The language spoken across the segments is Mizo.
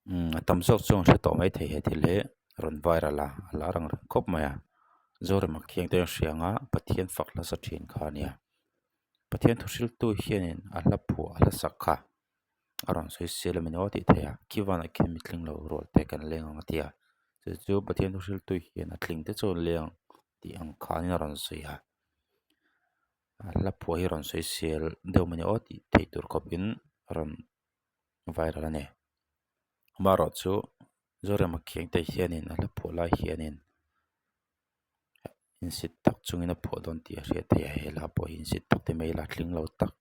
A tam zawk chuan hre tawh mai thei he thil hi rawn viral a a lar ang reng khawp mai a Zorema khiang te an hria ang a Pathian fak hla sa thin kha a nia Pathian thu hriltu hianin a hla phuah a hla sak kha a rawn sawi sel a min aw tih theih a khi vanah khian mitling lo rual te kan leng ang a ti a chu chu Pathian thu hriltu hian a tling te chu an leng ang tih ang khanin a rawn sawi a a hla phuah hi a rawn sawi sel deuh mai aw tih theih tur khawpin a rawn viral a ni amaherawh chu Zorema Khiangte hianin a hla phuah lai hianin insit tak chungin a phuah dawn tih a hriat theih a he hla pawh hi insit tak ti mai ila tling lo tak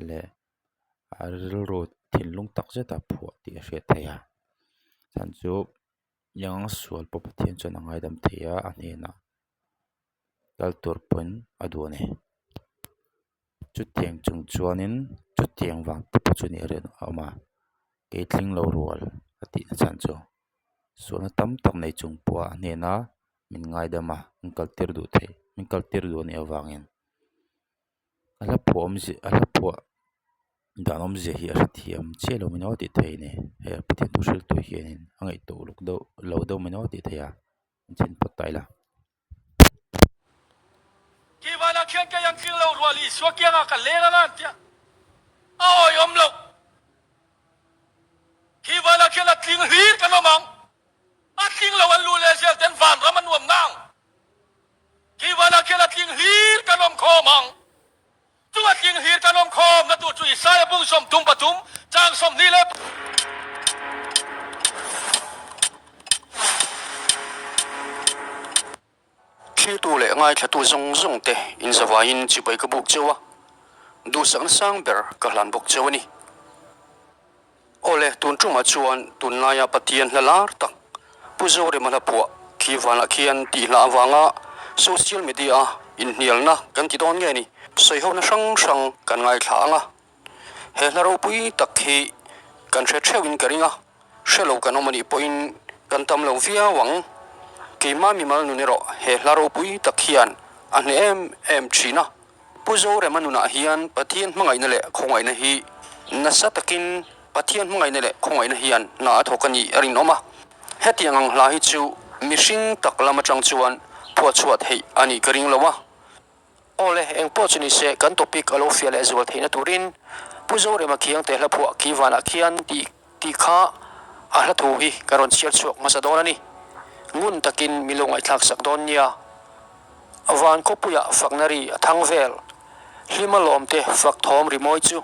leh a rilru thinlung tak zet a phuah tih a hriat theih a chhan chu eng sual pawh Pathian chuan a ngaidam thei a a hnenah kal tur pawhin a duh a ni chutiang chung chuanin chutiang vang te pawh chu nih a rinawm a kei tling lo rual a tih na chhan chu sualna tam tak nei chung pawha a hnena min ngaidam a min kal tir duh theih min kal tir duh a nih avangin a hla phuah awmzia a hla phuah dan awmzia hi a hrethiam chiah lo min aw tih theih a ni he Pathian thu hriltu hianin a ngaihtuah uluk deuh lo deuh min aw tih theih a inchhin phawt ta ila. Kihvanah khian kei ang tling lo rual Isua kiangah ka leng anga an tia a awihawm loh. Kihvanah khian a tling hlir kan awm ang. A tling lo an luh leh zel ten vanram a nuam nang. Kihvanah khian a tling hlir kan awm khawm ang. Chu a tling hlir kan awm khawm na tur chu Isaiah bung 33 chang 20 leh Thiltu leh ngaithlatu zawng zawng te inzavaiin chibai ka buk cheu a, duhsakna sang ber ka hlan bawk cheu a ni. Awle, tun tumah chuan tunlaia Pathian hla lar tak Pu Zorema hla phuah khi vanah khian tih hla avanga social media-a inhnialna kan ti dawn nge ni? Sawihona hrang hrang kan ngaithla ang a, he hla ropui tak hi kan hre theuhin ka ring a, hre lo kan awm anih pawhin kan tam lo viau ang. Keimah mimal nun erawh he hla ropui tak hian a hneh em em thin a. Pu Zorema nunah hian Pathian hmangaihna leh khawngaihna hi nasa takin Pathian hmangaihna leh khawngaihna hian hna a thawk a nih a rinawm a. Hetiang ang hla hi chu mihring tak lam atang chuan phuahchhuah theih a nih ka ring lo a. Awle, eng pawh chu nise kan topic a lo fiah leh zual theihna turin Pu Zorema Khiangte hla phuah khi vanah khian tih tih kha a hla thu hi ka rawn chhiar chhuak hmasa dawn a ni. Ngun takin min lo ngaihthlak sak dawn nia. Van khawpuiah fakna ri a thang vel. Hlima lawmte fak thawm rimawi chu.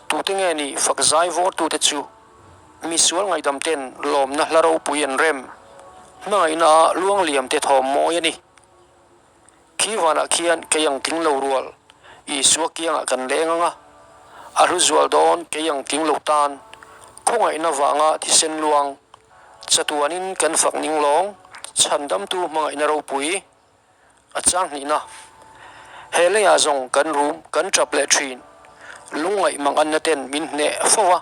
Tute nge ni fak zai vawrtute chu? Misual ngaihdam ten lawmna hla ropui an rem. Hmangaihna ah luangliamte thawm mawi a ni. Khi vanah khian kei ang tling lo rual Isua kiangah kan leng ang a, a hlu zual dawn kei ang tling lo tan khawngaihna vanga thisen luang chatuanin kan fak ning lawng chhandamtu hmangaihna ropui a chang hnihna. He leiah zawng kan rum kan tap leh thin lungngaih manganna ten min hneh fo a,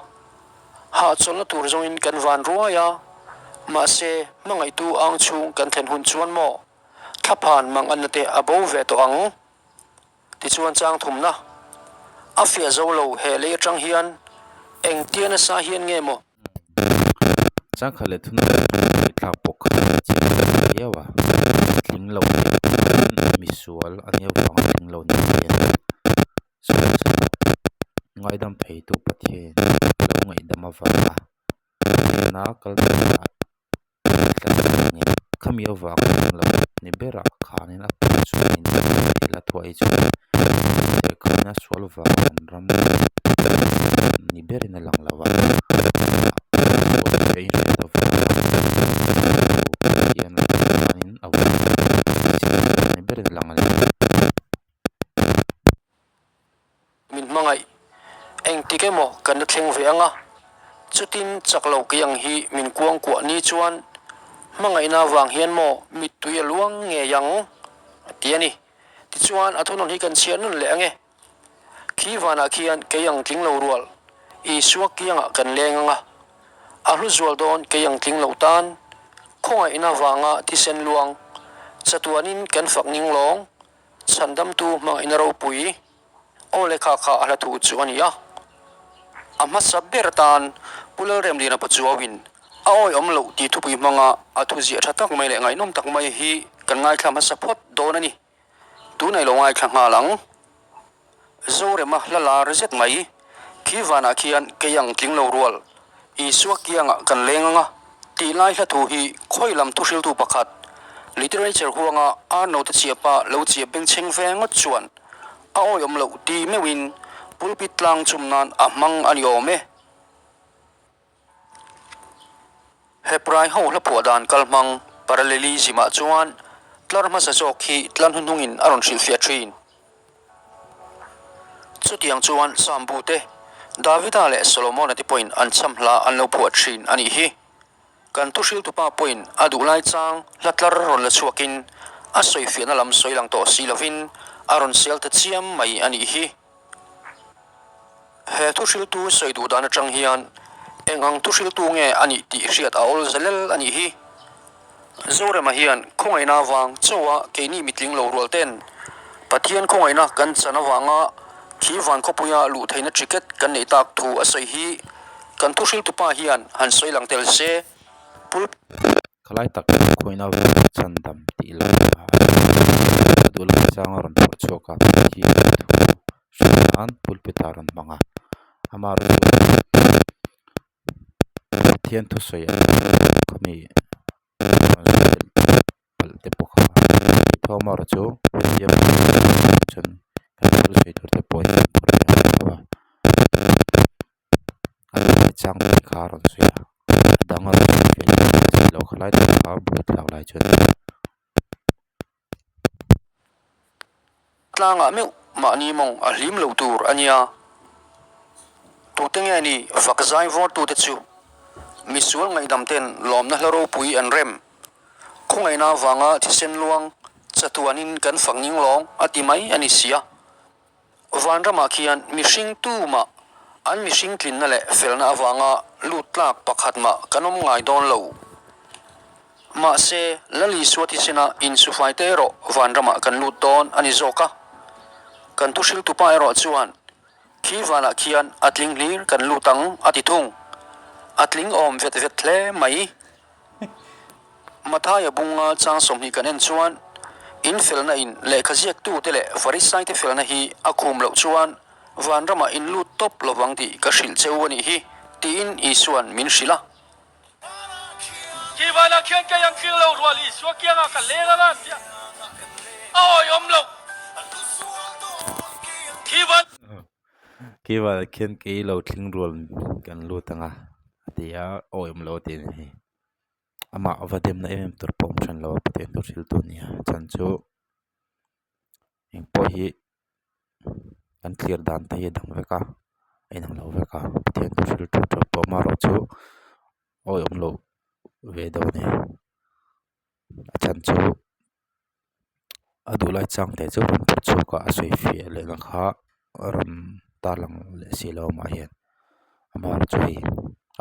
hahchawlhna tur zawngin kan van ruai a, mahse hmangaihtu ang chhung kan thlen hun chuan maw? Thlaphan manganna te a bo ve tawh ang. Tichuan chang thumna a fiah zo lo he lei atang hian engtia nasa hian nge maw? Changkhat leh thun ngaihthlak pawh kha a chik ta viau a, tling lo misual a nia vang a tling lo ni hian sawi nasa tak ngaidam theitu Pathian lo ngaihdam avanga na kal tawh Khami avang lo ni berah khanin a kawr chungin thil a thuah hi chuan lehkhain a sual vang an ram ni berin a lang lo a ni berin a lang a ni. Min hmangaih engtik emaw kan la thleng ve ang a, chutin chak lo kei ang hi min kuangkuah ni chuan hmangaihna avang hian maw mittui a luang ngei ang a ti a ni. Tichuan a thunawn hi kan chhiar nun leh ang e. Khi vanah khian kei ang tling lo rual Isua kiangah kan leng ang a, a hlu zual dawn kei ang tling lo tan khawngaihna vanga thisen luang chatuanin kan fak ning lawng Chhandamtu hmangaihna ropui aw lehkha kha a hla thu chu a ni a. A hmasa ber atan Pu Lalremliana Pachuauin a awihawm loh tih thupui hmanga a thuziah tha tak mai leh ngaihnawm tak mai hi kan ngaithla hmasa phawt dawn a ni. Tunah i lo ngaithla nghal ang. Zorema hla lar zet mai, Khi vanah khian kei ang tling lo rual, Isua kiangah kan leng anga tih lai hla thu hi khawi lam thuhriltu pakhat, literature huanga Arnold-a chiapa lo chiap bengchheng ve ngawt chuan a awihawm loh ti meuhin pulpit tlang chum nan a hmang a ni awm e. Hebrai ho hla phuah dan kal hmang parallelism ah chuan tlar hmasa zawk hi tlar hnuhnungin a rawn hrilhfiah thin. Chutiang chuan Psalm bu te, Davida leh Solomona te pawhin an chham hla an lo phuah thin a nih hi. Kan thuhriltupa pawhin a duhlai chang hla tlar rawn la chhuakin a sawifiahna lam sawi lang tawh si lovin a rawn sel ta chiam mai a nih hi. He thuhriltu sawi duh dan atang hian eng ang thuhriltu nge a nih tih hriat a awl zalel a nih hi. Zorema hian khawngaihna avang chauha keini mitling lo rual ten Pathian khawngaihna kan chan avanga thi van khawpuia luh theihna ticket kan neih tak thu a sawi hi kan thuhriltupa hian han sawi lang tel se. Pul. Khalai tak hian khawngaihna avanga chhandam tih lai a ni a. A duh lai changa rawn phawrh chhuak a, Pathian thu hrilh nan pulpit a rawn hmang a. Amaherawhchu Pathian thusawi a ni khami rawn sawi belh palh te pawh kha a ni tho amaherawhchu hetia chuan kan thil sawi tur te pawh hi kan phur ve ang tho a. A hmai chang tih kha a rawn sawi a a dang a rawn sawi ve leh si lo khalai tak kha buaithlak lai chuan. Tlangah meuh mahni mawng a hlim lo tur a nia. Tute nge ni fak zai vawrtute chu misual ngaihdam ten lawmna hla ropui an rem. Khawngaihna avanga thisen luang chatuanin kan fak ning lawng a ti mai a ni sia. Vanramah khian mihring tumah an mihring tlinna leh felna avanga lut tlak pakhat mah kan awm ngai dawn lo. Mahse, Lal Isua thisena insufaite erawh vanramah kan lut dawn a ni zawk a. Kan thuhriltupa erawh chuan, Khi vanah khian a tling hlir kan lut ang a ti thung. A tling awm vet vet hle mai. Mathaia bunga chang 20 kan en chuan, In felna in lehkha ziaktute leh Farisaite felna hi a khum loh chuan vanramah in lut tawp lovang tih ka hrilh che u a nih hi, tiin Isua'n min hrilh a. Khi vanah khian kei ang tling lo rual Isua kiangah ka leng anga an ti a, a awihawm loh. Khi van. Khi vanah khian kei lo tling rual kan lut anga a ti a, a awihawm loh a ti a ni hei. Amah va demna em em tur pawh awm hran lo a Pathian thu hriltu a ni a chhan chu engpawh hi kan thlir dan te hi a dang vek a a inang lo vek a Pathian thu hriltu tur pawh amaherawhchu awihawm loh ve deuh a ni a chhan chu a duh lai chang te chu rawn phawrh chhuak a a sawi fiah leh na kha rawn tarlang leh si lo amah hian amaherawhchu hei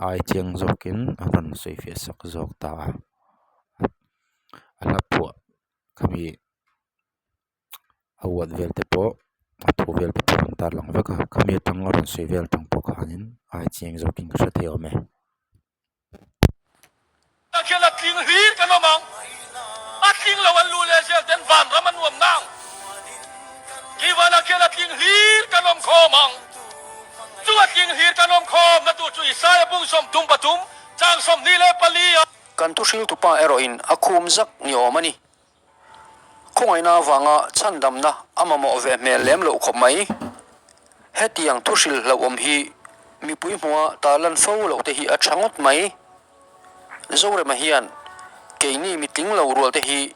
ai chiang zawkin a rawn sawi fiah sak zawk ta a a hla phuah khami a uat vel te pawh a thu vel te pawh a rawn tarlang vek a khami atang a rawn sawi vel atang pawh khanin ai chiang zawkin ka hre thei awm e. Khian a tling hlir kan awm ang. A tling lo an luh leh zel ten vanram a nuam nang. Khi vanah khian a tling hlir kan awm khawm ang. Chu a tling hlir kan awm khawm na tur chu Isaiah bung 33 chang 24 a. Kan thuhriltupa erawhin a khum zak ni awm a ni. Khawngaihna avanga chhandamna a mamawh ve hmel lem loh khawp mai. Hetiang thuhril hlauhawm hi mipui hmuha tarlan fo loh te hi a tha ngawt mai. Zorema hian keini mitling lo rual te hi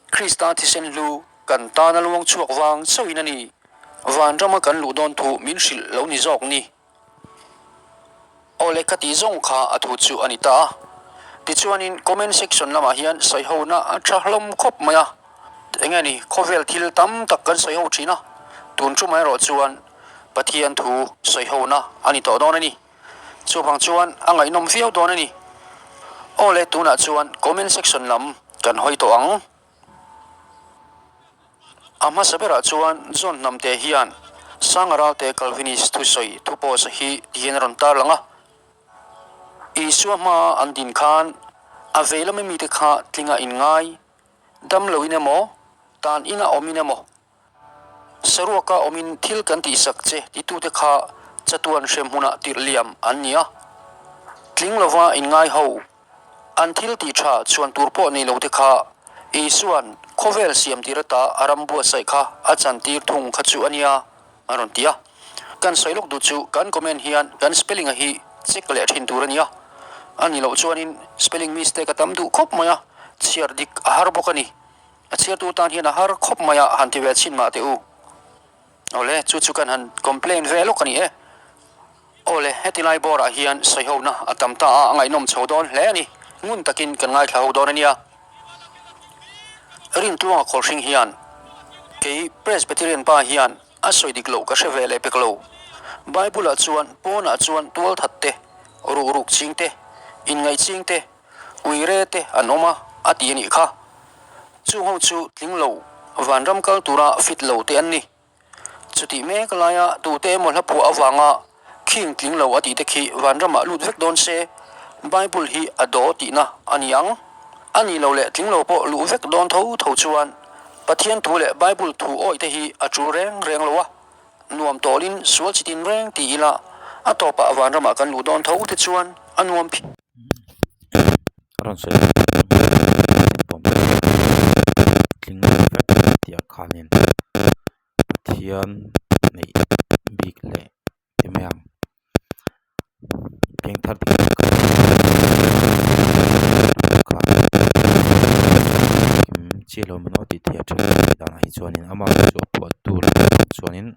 Krista thisen hlu kan tana luang chhuak vang chauhin a ni. Vanrama kan luh dawn thu min hrilh lo ni zawk ni. Awle ka tih zawng kha a thu chu a ni ta a. Tichuanin comment section lamah hian sawihona a tha hlawm khawp mai a. Enge ni khawvel thil tam tak kan sawiho thin a, tun tumah erawh chuan Pathian thu sawihona a ni tawh dawn a ni. Chuvang chuan a ngaihnawm viau dawn a ni. Awle tunah chuan comment section lam kan hawi tawh ang. A hmasa berah chuan John Hnamte hian Sanga Ralte Calvinist thusawi thu post hi tiin a rawn tarlang a. Isua hmaa an din khan a vei lama mite kha tlinga inngai, dam loin emaw, tan ina awmin emaw, saruaka awmin thil kan tihsak che titute kha chatuan hrem hmunah tirh liam an ni a. Tling lova inngai ho, an thil tih tha chhuan tur pawh nei lote kha Isua'n khawvel siam tir ata a ram buatsaih kha a chantir thung kha chu a nia. A rawn ti a. Kan sawi lawk duh chu kan comment hian kan spelling a hi check leh thin tur a ni a. A ni loh chuanin spelling mistake a tam duh khawp mai a, chhiar dik a har bawk a ni. A chhiartu tan hian a har khawp mai a han ti ve chhin mah teh u. Awle, chu chu kan han complain ve lawk a ni e. Awle, heti lai bawrah hian sawihona a tam ta a, a ngaihnawm chho dawn hle a ni. Ngun takin kan ngaithla ho dawn a nia. Rintluanga Khawlhring hian, Kei Presbyterian pa hian a sawi dik loh ka hre ve leh pek lo. Bible-ah chuan pawnah chuan tualthat te, ruhruk ching te, inngaih ching te, uire te an awm a, a ti a nih kha. Chung ho chu tling lo, vanram kal tura fit lo te an ni. Chutih mek laia tute emaw hla phuah avanga khing tling lo a tihte khi vanramah lut vek dawn se, Bible hi a daw tihna a ni ang. A nih loh leh tling lo pawh luh vek dawn tho tho chuan Pathian thu leh Bible thu awih te hi a tul reng reng lo a, nuam tawlin sual chi tin reng ti ila a tawpah vanramah kan luh dawn tho te chuan a nuam phian. A rawn sawi tak tak chu tling vek tih ah khanin Pathian neih bik leh ti mai ang piangthar dik tak kha kim chiah lo maw tih theih a then danah hi chuanin amah chu a phuahtu chuanin.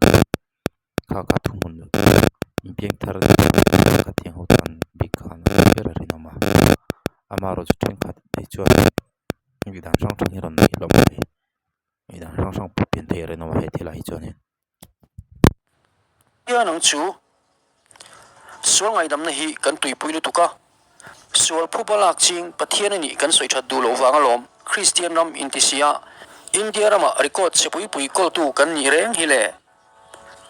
Kha kha thuhmun piangthar khatiang ho tan bik khan a ni ber a rinawm a amaherawhchu thenkhat phei chuan ngaihdan hrang hrang hi a rawn nei hlawm mai ngaihdan hrang hrang pawh pian theih a rinawm a he thil ah hi chuanin. Hian ang chu sual ngaihdamna hi kan tuipui lutuk a, sual phuba lak ching Pathian a nih kan sawi that duh loh vang alawm Kristian ram inti sia India ramah record che pui pui kawltu kan nih reng hi le.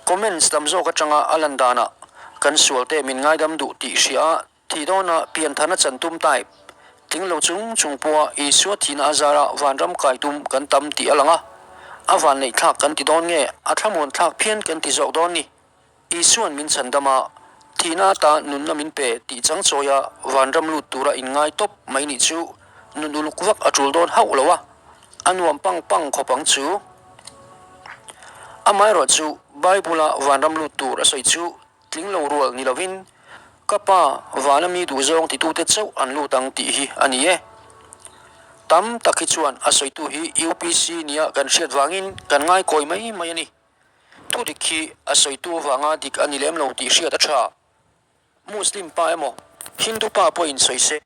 Comments tam zawk atanga a lan danah kan sualte min ngaidam duh tih hria a, thih dawna pianthana chan tum type tling lo chung chung pawha Isua thihna a zara vanram kai tum kan tam tih a lang a, a vanneih thlak kan ti dawn nge a thlamuan thlak phian kan ti zawk dawn ni? Isua'n min chhandam a, thihna ata nunna min pe tih chang chawia vanram lut tura inngai tawp mai nih chu nun uluk vak a tul dawn hauh lo a, a nuam pang pang khawp ang chu. Amaherawh chu Bible-a vanram lut tur a sawi chu tling lo rual ni lovin ka pa vana mi duhzawng titute chauh an lut ang tih hi a ni e. Tam tak hi chuan a sawitu hi UPC nia kan hriat vangin kan ngaikawi mai mai a ni. Thu dik hi a sawitu avanga dik a ni lem lo tih hriat a tha. Muslim pa emaw Hindu pa pawhin sawi se.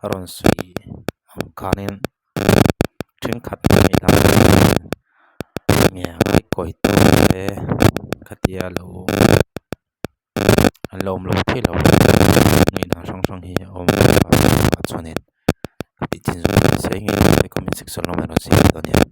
A rawn sawi ang khanin thenkhat hmeh lam nge a kawi te khatia lo an lo awm lo thei lo ngaihdan hrang hrang hi a awm a chuanin ka tih chin zawng hi sawi ngei comment section lamah rawn ziak dawn nia.